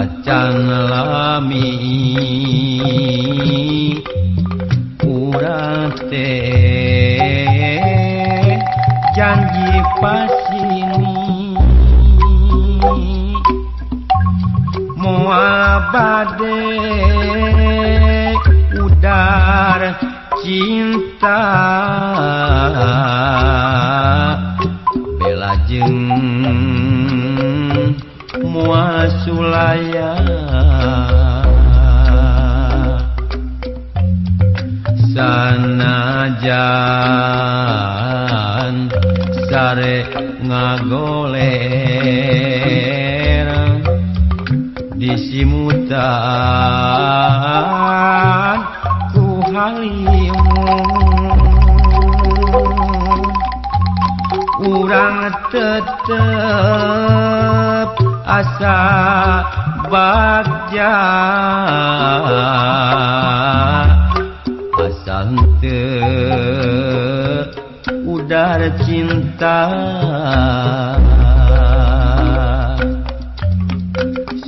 Tacan lami urang teh janji pasini moal bade udar cinta bela jeung moal sulaya sanajan sare ngagoler disimutan ku halimun urang tetep asa bagja asa henteu udar cinta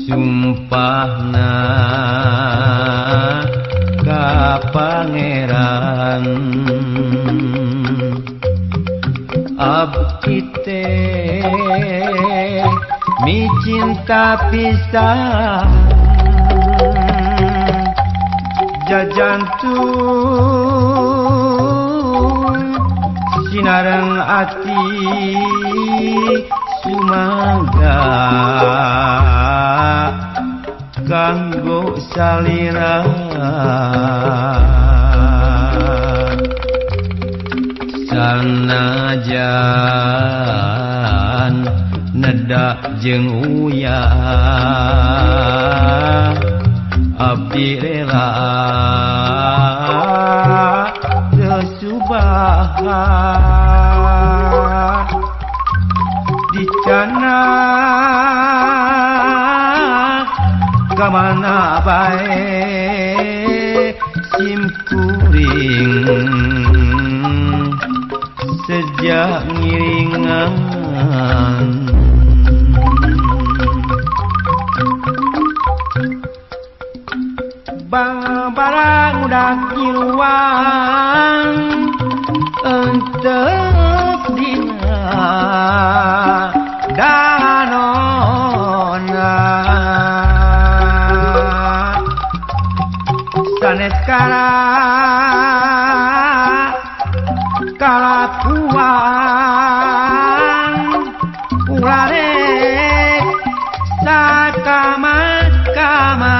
sumpahna ka pangeran abdi teh mi cinta pisan jajantun sinareng ati sumangga kanggo salira sanajan neda jeung uyah abdi rela teu subaha dicana kamana bae sim kuring sejak ngiringan bang barang udah kiluan entep dina danona sanes kala kalakuan ularek sakama-kama.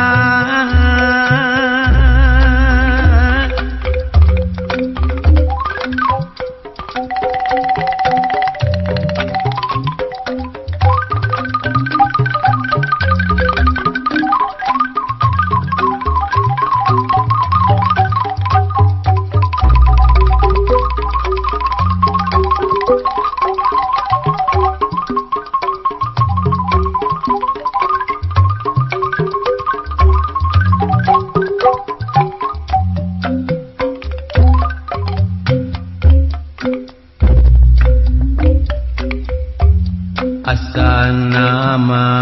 Asa nama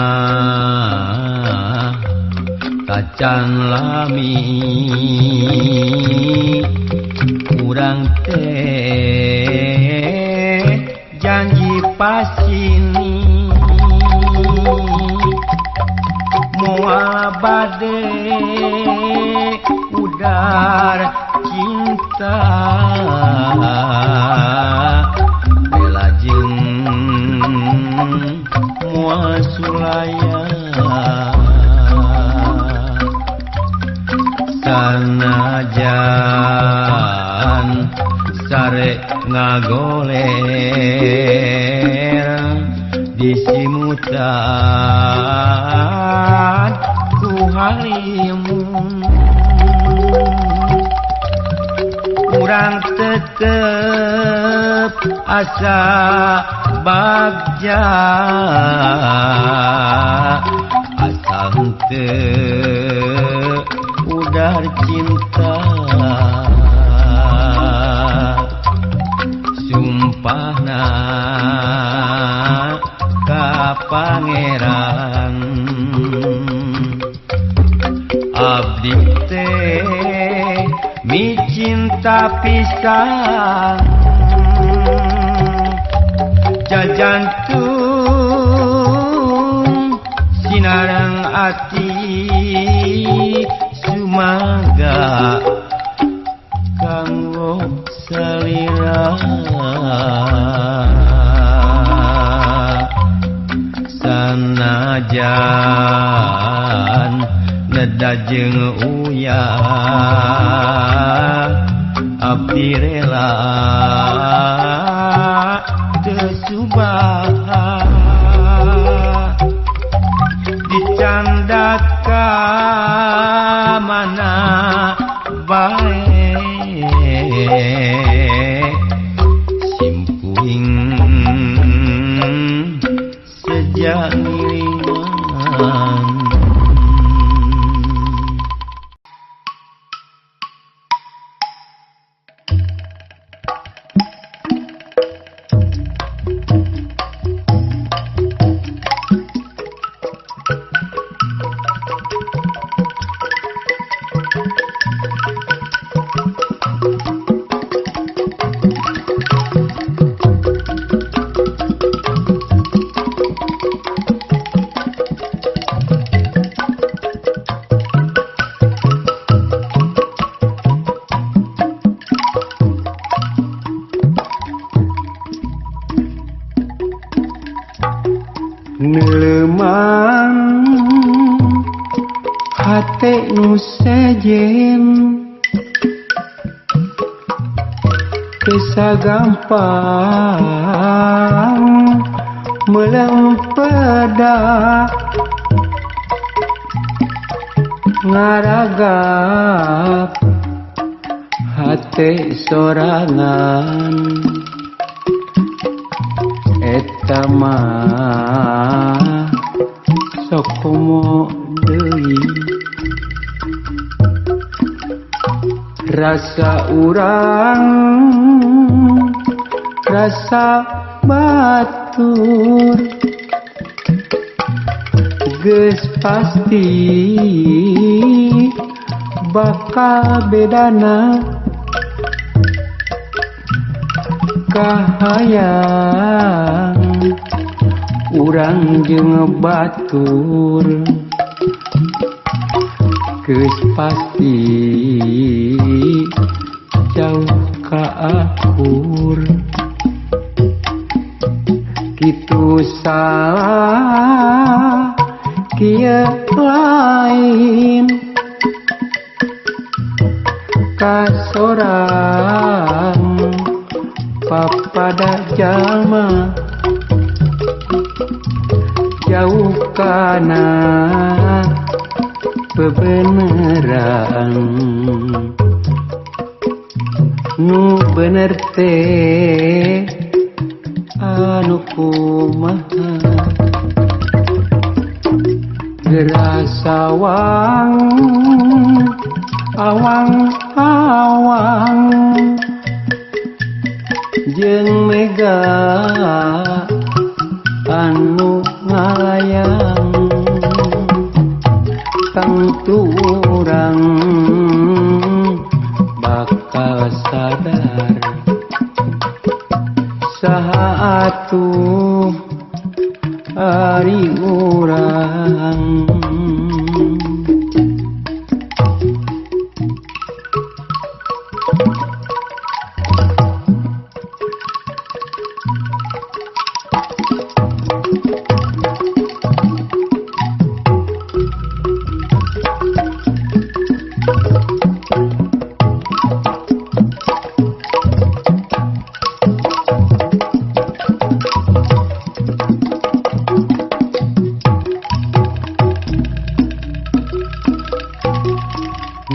tacan lami urang teh janji pasini moal bade udar cinta bela jeung moal sulaya sanajan sare ngagoler disimutan ku halimun urang tetep asa bagja asa henteu udar cinta sumpahna ka pangeran. Abdi teh micinta pisan jajantung sinarang ati sumaga kanggo salira sanajan neda jeung uyah abdi rela teu subaha dicandak ka mana bae simkuring sejak ngiringan. Neuleman hate nu sejen teu sagampang melempeda ngaragap hate sorangan eta mah sok komo deui rasa urang rasa batur geus pasti bakal bedana kahayang urang jeung batur geus pasti jauh ka akur kitu salah kieu lain kasorang papada jalma jauh kana bebeneran nu bener teh anu kumaha geura sawang awang awang jeung mega anu ngalayang tangtu urang bakal sadar saha atuh ari urang.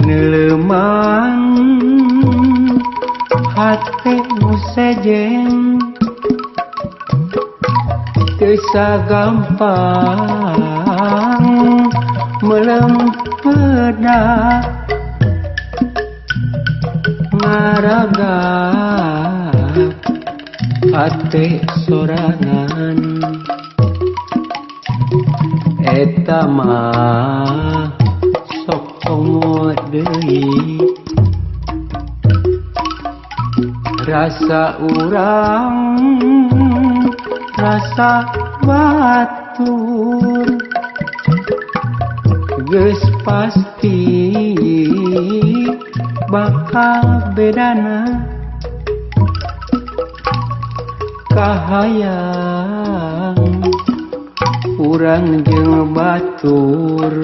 Neuleman hate nu sejen teu sagampang melempeda ngaragap hate sorangan eta mah sok Komo deui rasa urang rasa batur geus pasti bakal bedana kahayang urang jeung batur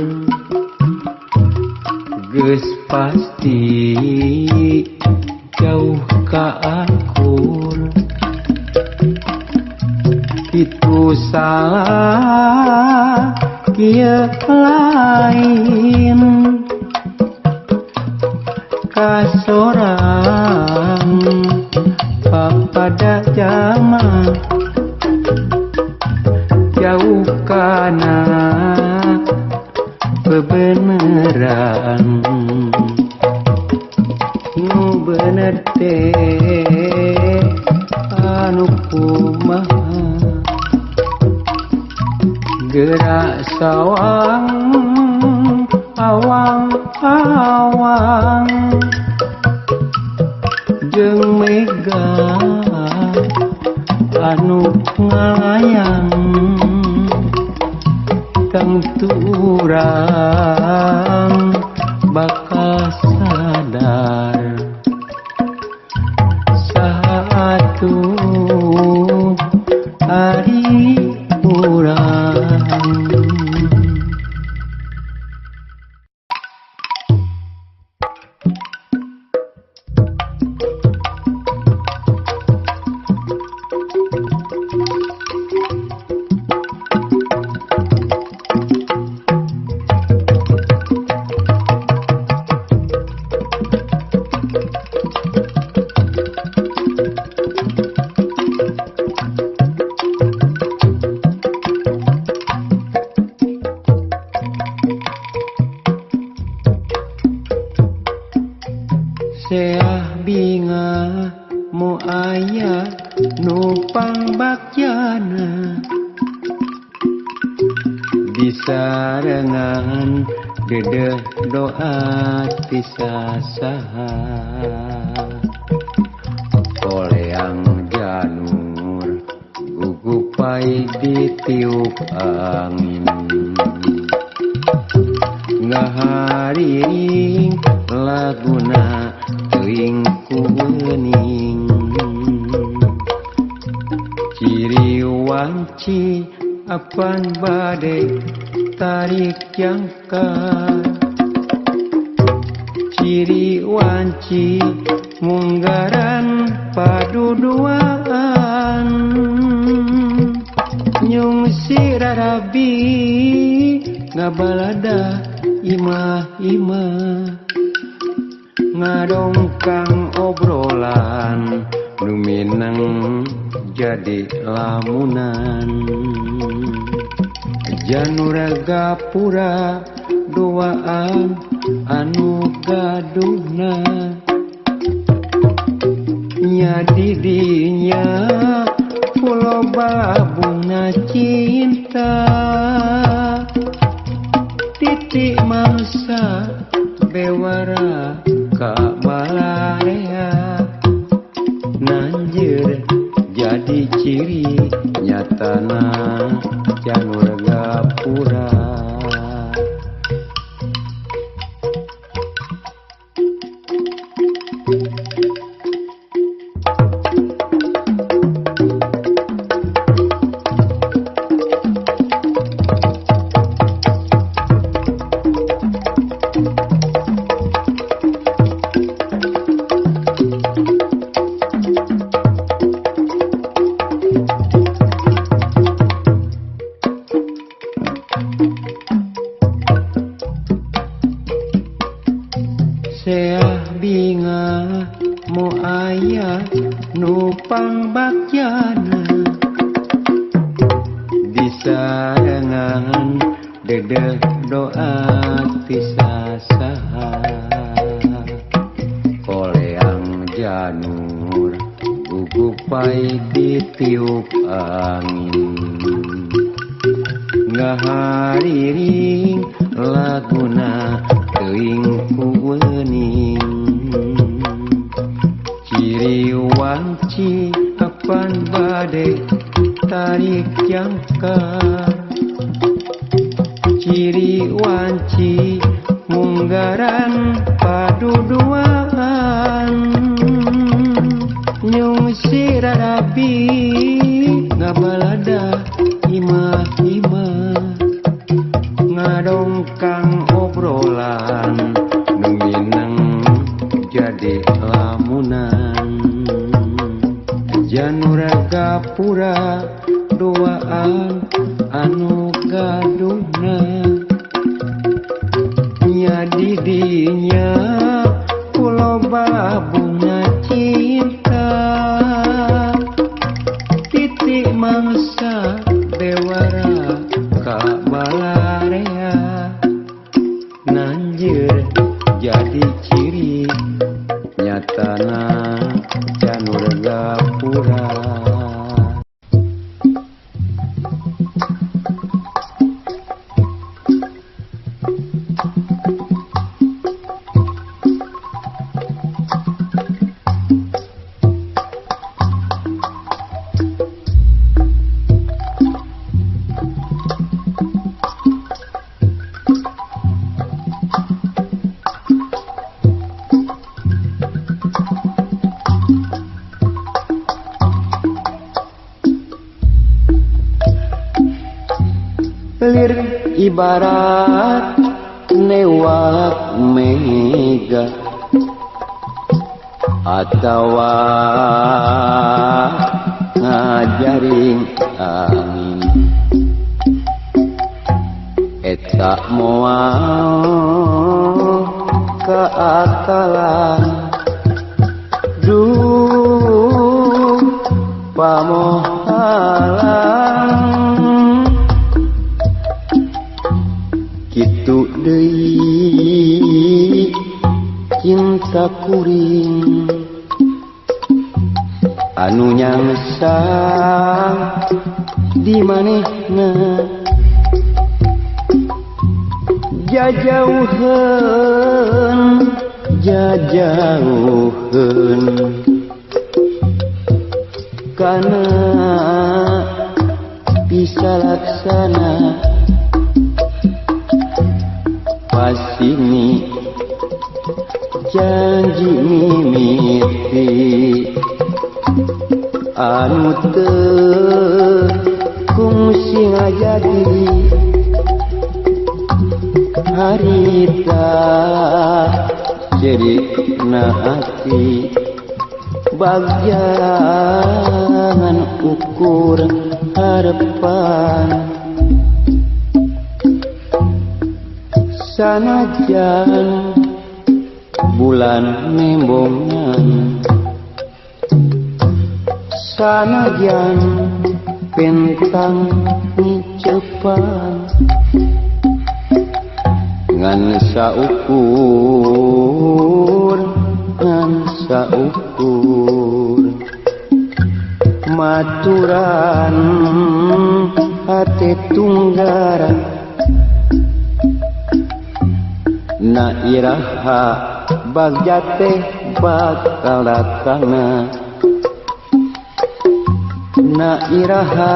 geus pasti jauh ka akur itu salah kieu lain kasorang papada jama jauh kana bebeneran nu bener teh anu kumaha gerak sawang awang awang jeung mega anu ngalayang tangtu urang bakal sadar saha atuh ari urang. Seah binga mo aya nupang bakyana disarengan dedeh doa ti sasaha koleang janur gugupai ditiup angin ngahariring laguna teuing ku geuning ciri wanci apan bade tarik jangkar ciri wanci munggaran paduduaan nyungsi rarabi ngabalada imah-imah ngadongkang obrolan nu mineng jadi lamunan janur gapura duaan anu gaduhna nya didinya pulo balabungna cinta titik mangsa bewara ka balarea nanjeur jadi ciri nyatana janur gapura. Seah binga mo aya nupang bakyana disarengan dedeh doa ti sasaha koleang janur gugupai ditiup angin ngahariring laguna teuing Ciri wanci munggaran paduduaan nyung sirarabi ngabalada imah-imah ngadongkang obrolan nu mineng jadi lamunan janur gapura duaan anu gaduhna nya didinya kuloba bunga cinta titik mangsa bewara ka balarea nanjeur jadi ciri nyatana janur gapura. Lir ibarat newak mega atawa ngajaring angin eta moal kaakalan duh pamohalan kitu deui cinta kuring anu nyangsang di manehna jajauheun jajauheun kana bisa laksana pasini janji mimiti anu teu kungsi ngajadi harita jerikna hati bagjangan ukur harapan sanajan bulan nembongan sanajan bentang ngecepan ngan saukur ngan saukur maturan hate tunggaran na iraha bagja teh bakal datangna na iraha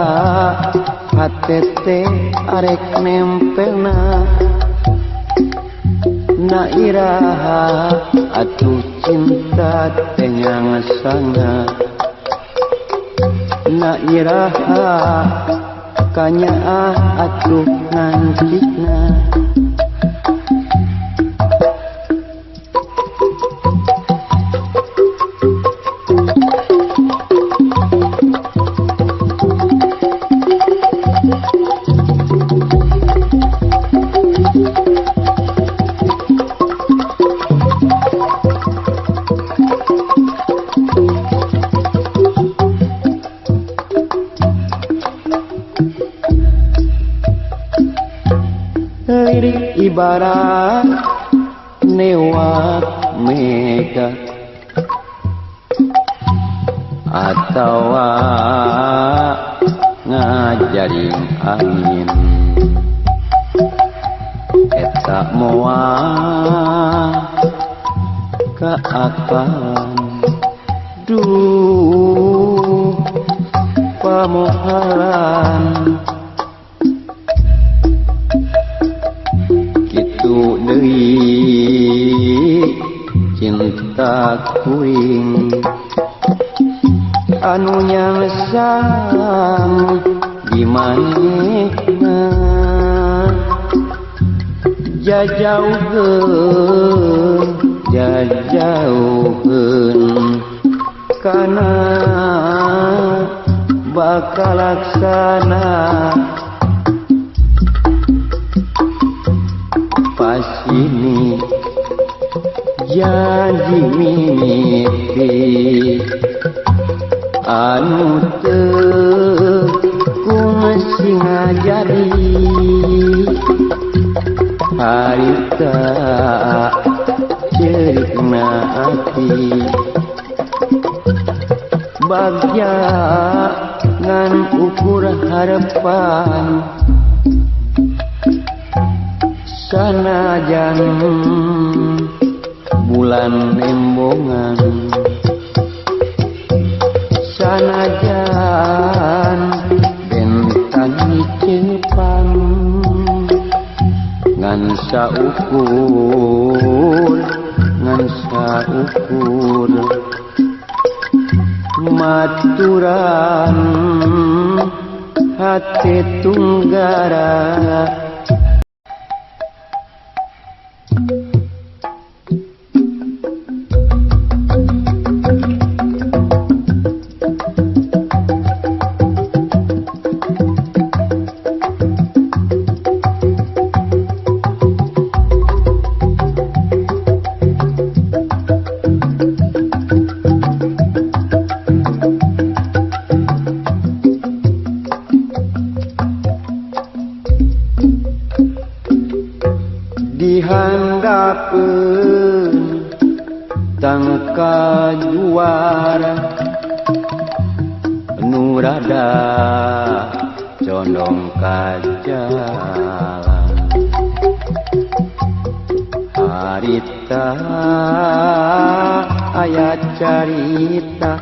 hate teh arek nempelna na iraha atuh cinta teh nyangsana na iraha kanyaah atuh ngancikna. Lirik ibarat newak mega atawa ngajaring angin eta moal kaakalan duh pamohalan. Cinta kuring anu nyangsang di manehna jajauheun jajauheun kana bakal laksana pasini janji mimiti anu teu kungsi ngajadi harita ceurikna ati bagja ngan ukur harapan sanajan bulan embongan sanajan bentan dicepan ngan saukur maturan hati tunggara. Dihandapeun tangka juara nu rada condong ka jalan harita aya carita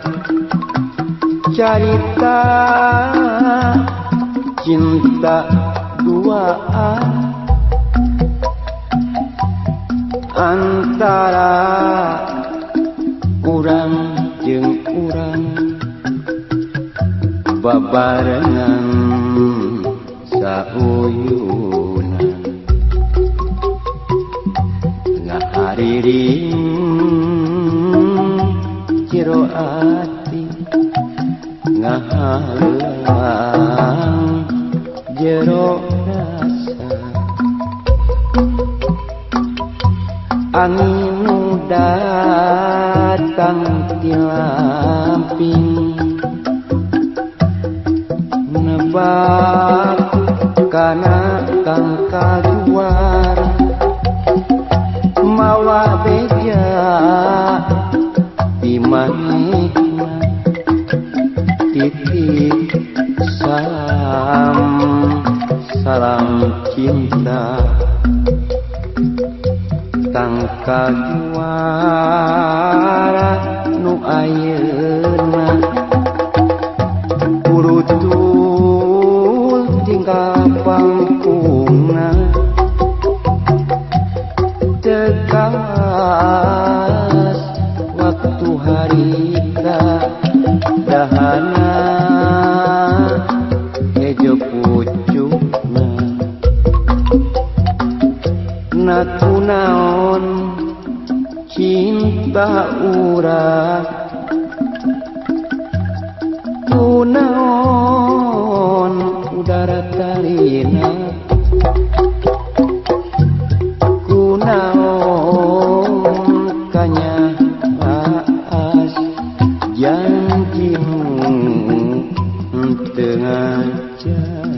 carita cinta duaan antara urang jeung urang babarengan sauyunan ngahariring jero ati ngahalang jero rasa angin nu datang ti lamping nebak kana kang kaluar mawa beja di manehna titip salam salam cinta tangka juara nu ayeuna urutul tinggal pangkungna tegas waktu harita dahana hejo pucukna nakunaon cinta urang kunaon udara talina kunaon kanyaas janjimu teu ngajati.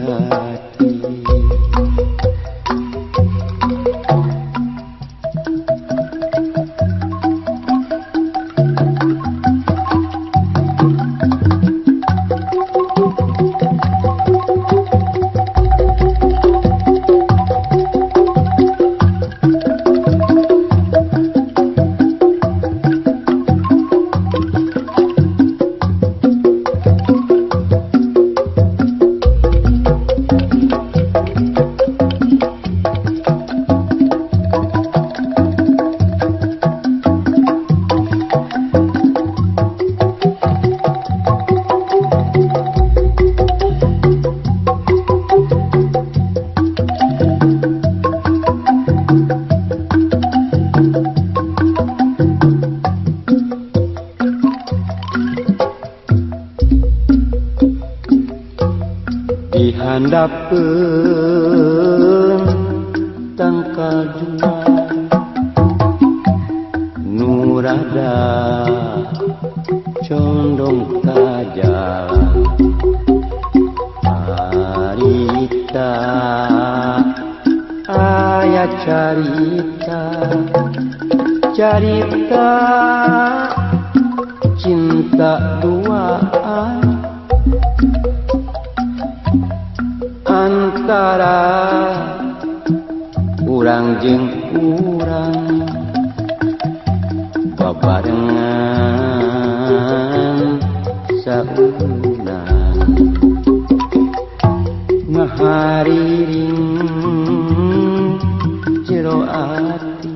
Dihandapeun tangkal jua nu rada condong ka jalan harita aya carita carita cinta duaan antara urang jeung urang babarengan saunan ngahariring jero ati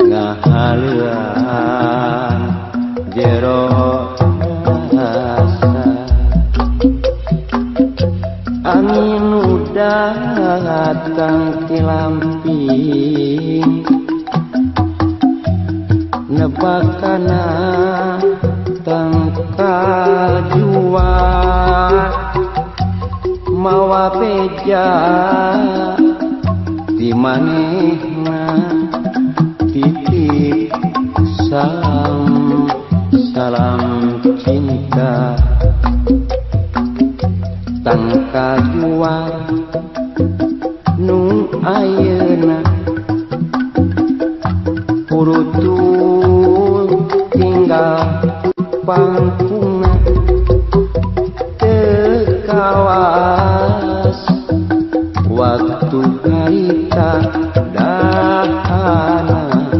ngahaleuan jero rasa angin udah datang ti lamping nebakana tangkal jua mawa beja di manehna titip salam salam cinta tangkal jua nu ayeuna purutul tinggal pangkungna teu kawas waktu harita dahana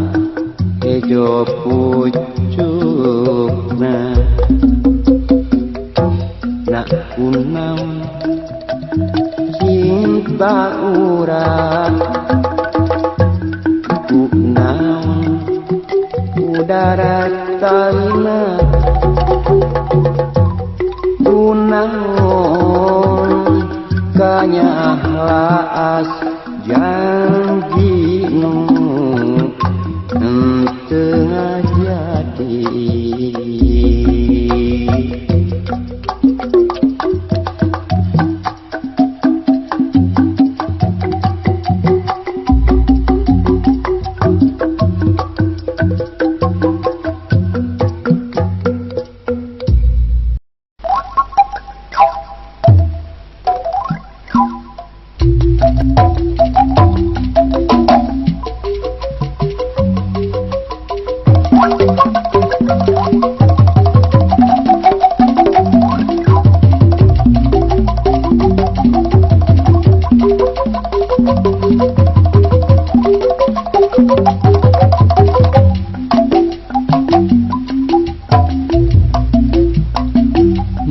hejo pucukna nak kunaon cinta urang kunaon udara talina kunaon kanyaah laas janji nu henteu ngajadi.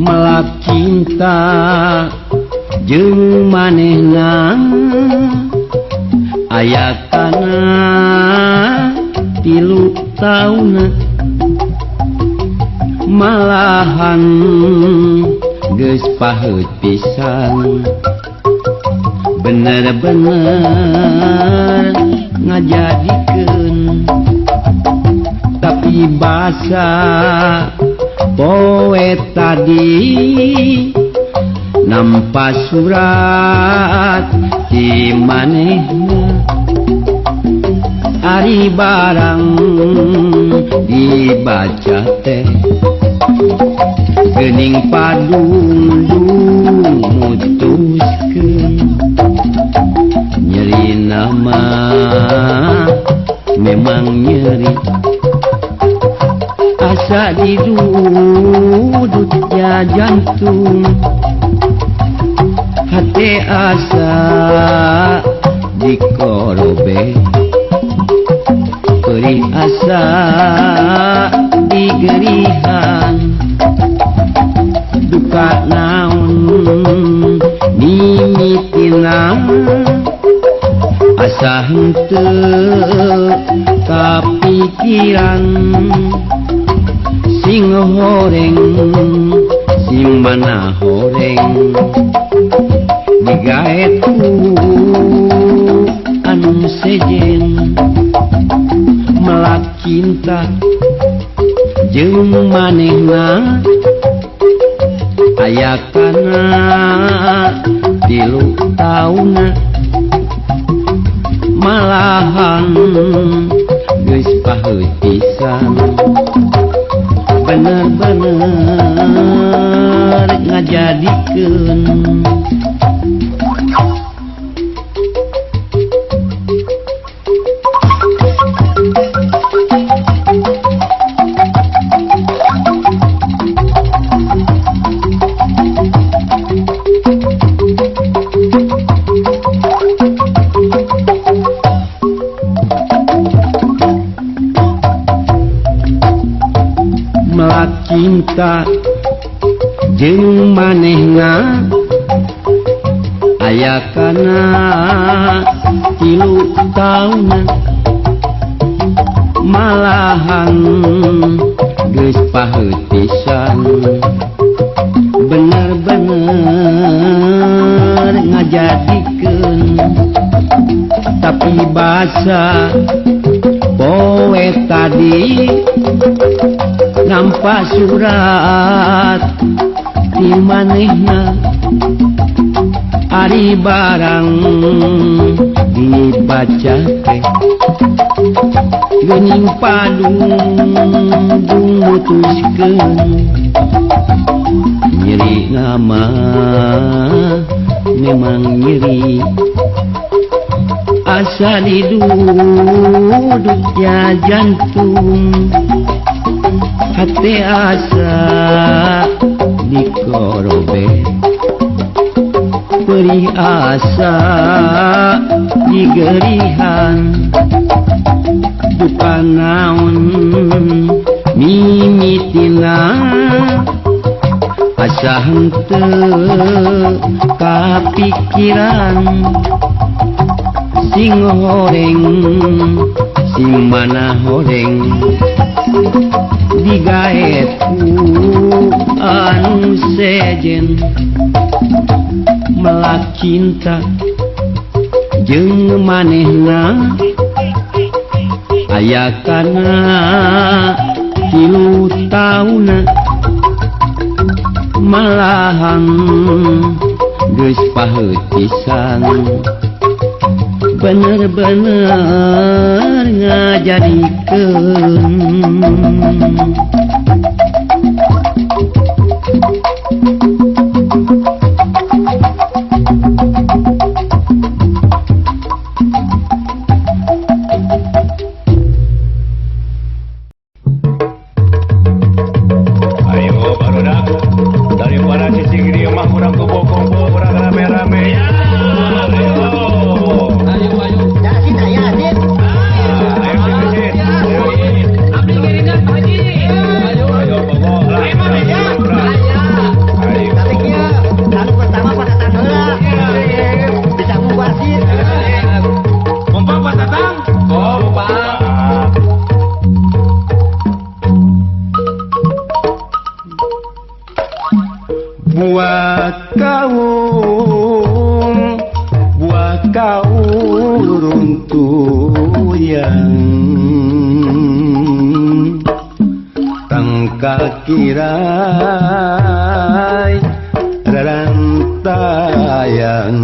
Melak cinta jeung manehna aya kana 3 tauna malahan geus paheut pisan bener-bener ngajadikeun tapi basa poe tadi nampa surat di manehna ari barang dibaca teh geuning padundung mutuskeun nyeri nama memang nyeri asa didudut ya jantung hate asa dikorobe perih asa digerihan duka naon mimitina asa henteu kapikiran sing horeng sing mana horeng digaet ku anu sejen melak cinta jeung manehna Aya kana 3 tauna malahan geus paheut pisan bener-bener ngajadikeun. Cinta jeung manehna aya kana 3 tauna malahan geus paheut pisan bener-bener ngajadikeun. Tapi basa poe tadi nampak surat di manehna ari barang dibaca teh geuning padung mutuskeun. Nyeri nama memang nyeri asa diduduk ya jantung hati asa dikorobe perih asa digerihan duka naon mimitina asa henteu kapikiran sing horeng sing mana horeng digaet ku anu sejen melak cinta jeung manehna aya kana 3 tauna malahan geus paheut pisan bener-bener ngajadikeun. Ayo barudak, daripada cicing di rumah kurang kumpul-kumpul, kurang rame-rame. Ayo. Buah kaum runtuh yang tangka kirai rantaian.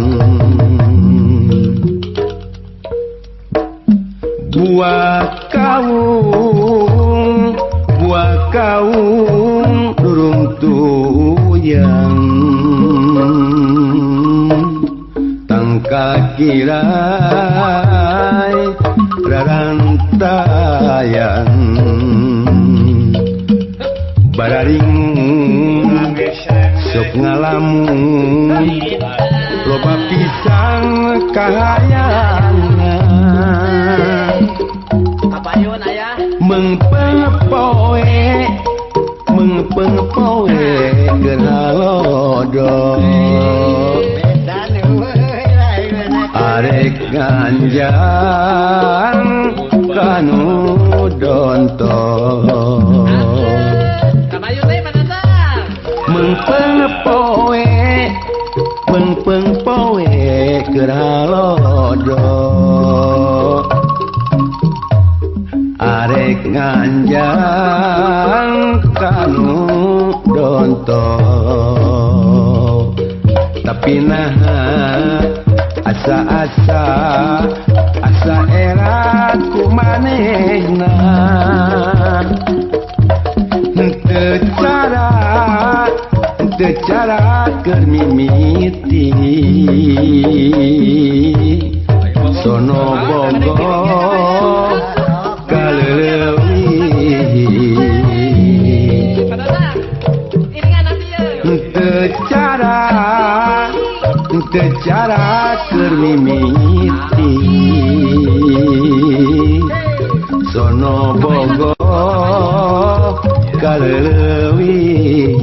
Buah kaum runtuh yang tangka kirai rantaian. Bararing sok ngalamun loba pisang kahayangan mengpeng poe keur halodo arek ganjang kanu donton. Mengpeng poe keur halodo arek nganjang kanu donton. Tapi naha asa-asa asa erat ku manehna teu cara keur mimiti sono bogo kaleuwih teu cara keur mimiti sono bogo kaleuwih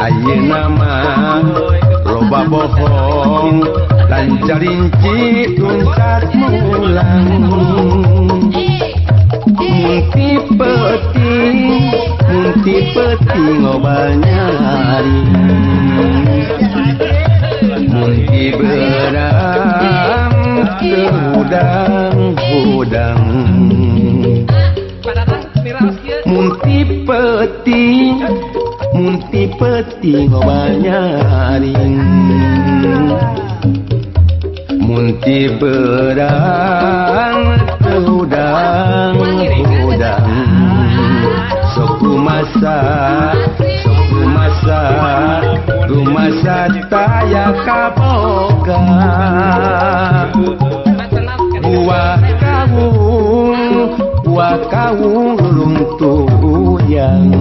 ayeuna mah loba bohong lancarinci tuncat mulang munti peuting loba nyari munti beurang teu hudang-hudang munti peuting loba nyaring munti beurang teu hudang-hudang sok rumasa rumasa taya kaboga buah kawung runtuyan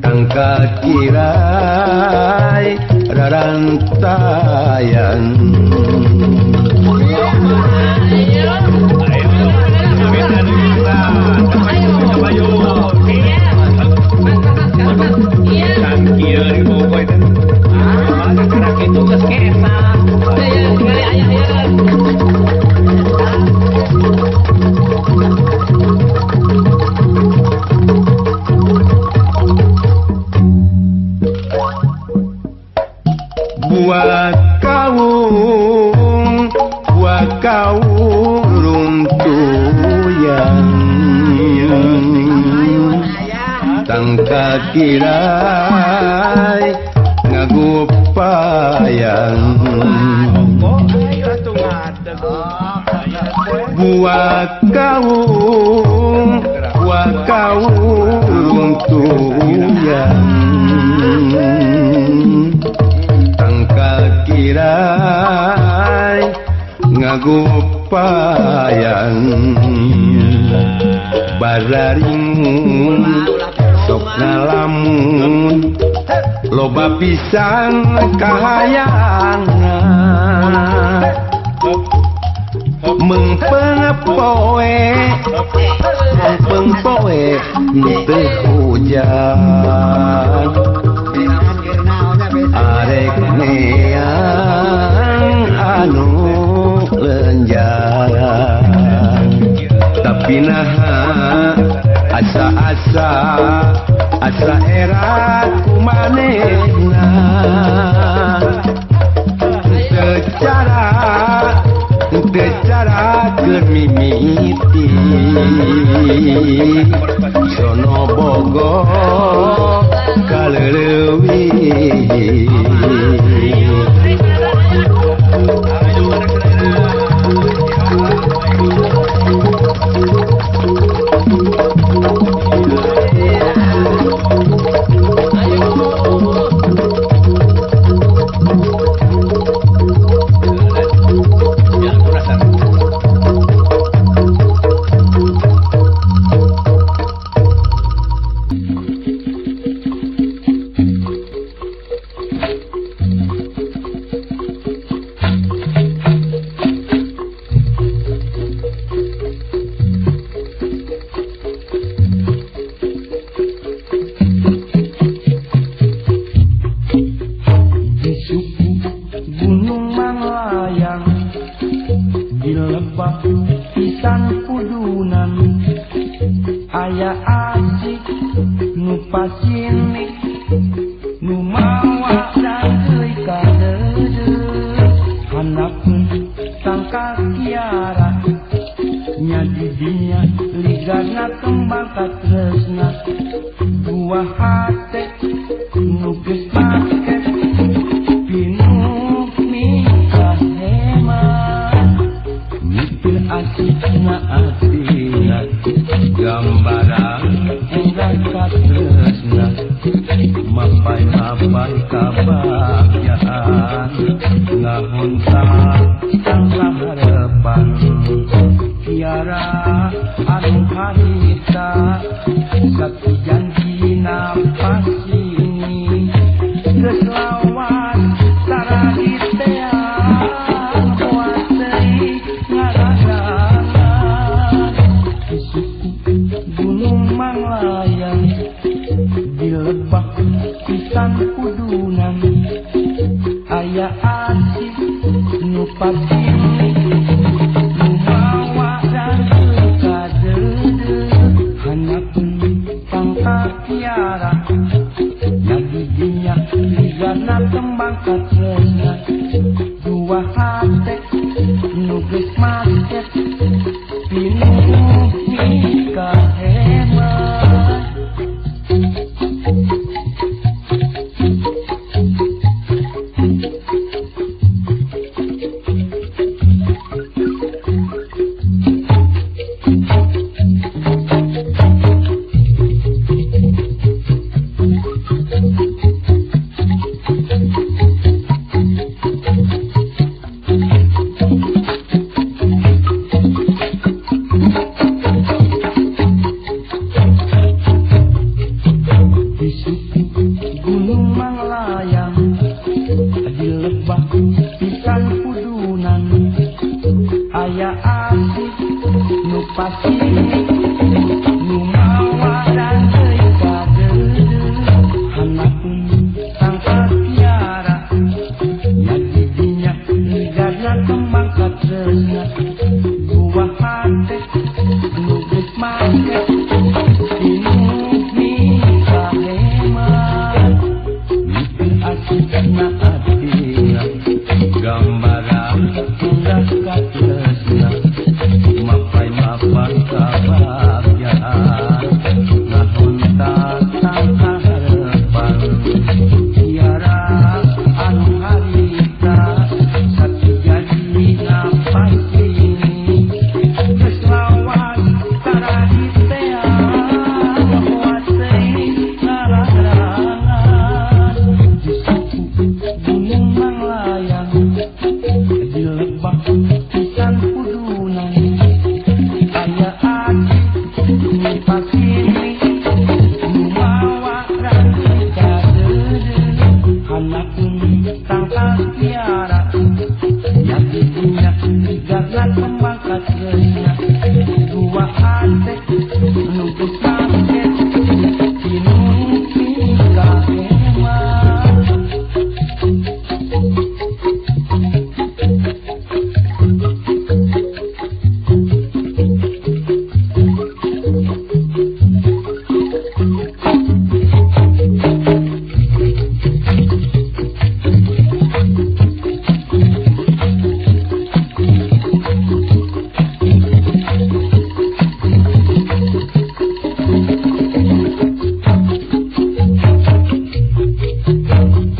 tangkal kirai rarantayan. Buah kawung runtuyan tangkal kirai ngagupayan buah kawung runtuyan tangkal kirai ngagupayan bararingun sok ngalamun loba pisan kahayangna mengpeng poe teu hujan arek neang anu lenjang tapi naha asa-asa asa erat ku manehna teu cara keur mimiti sono bogo kaleuwih. asipna atina gambaran enggak katresna mapai-mapai kabagjaan ngahunta tangka harapan tiara anu harita satu janji napas ini geus lawas saraditea moal teuing ngararangan di suku Gunung Manglayang di lebak pisan kudunan aya asih nu pasini nu mawa dan kadeudeuh hanapun tangka tiara nyagiginya ligana kembang katresna dua hate nu geus maket pinuh mikahemat. Di suku Gunung Manglayang di lebak pisan kudunan aya asih nu pasini nu mawa dan deui kadeudeuh hanapun tangka tiara nyagiginya ligarna kembang katresna buah hate nu geus maket pinuh mikahemat mikeun asipna atina gambaran enggak katresna mapai-mapai kabagjaan ngahunta tangka harapan tiara anu harita satu janji napas ini geus lawas saraditea moal teuing ngararangan di suku Gunung Manglayang di lebak pisan kudunan aya asih nu pasini nu mawa rantai kadeudeuh hanapun tangka tiara nyagiginya ligarna kembang katresna dua hate nu geus maket pinuh mikahemat.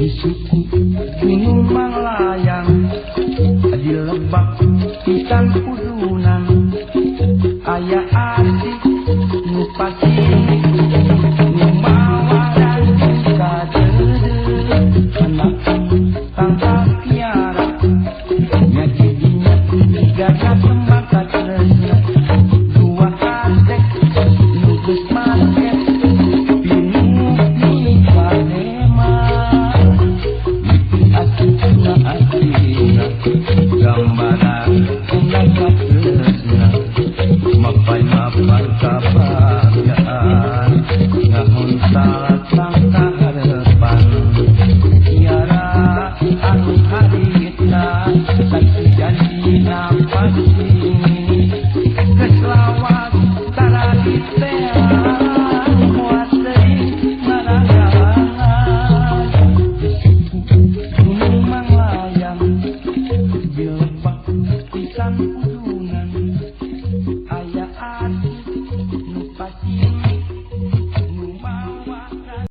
Di suku Gunung Manglayang di lebak pisan kudunan aya asih nu pasini nu mawa dan kadeudeuh hanapun tangka tiara nyagiginya ligarna kembang katresna dua hate nu geus maket pinuh mikahemat mikeun asipna atina gambaran enggak katresna mapai-mapai kabagjaan ngahunta tangka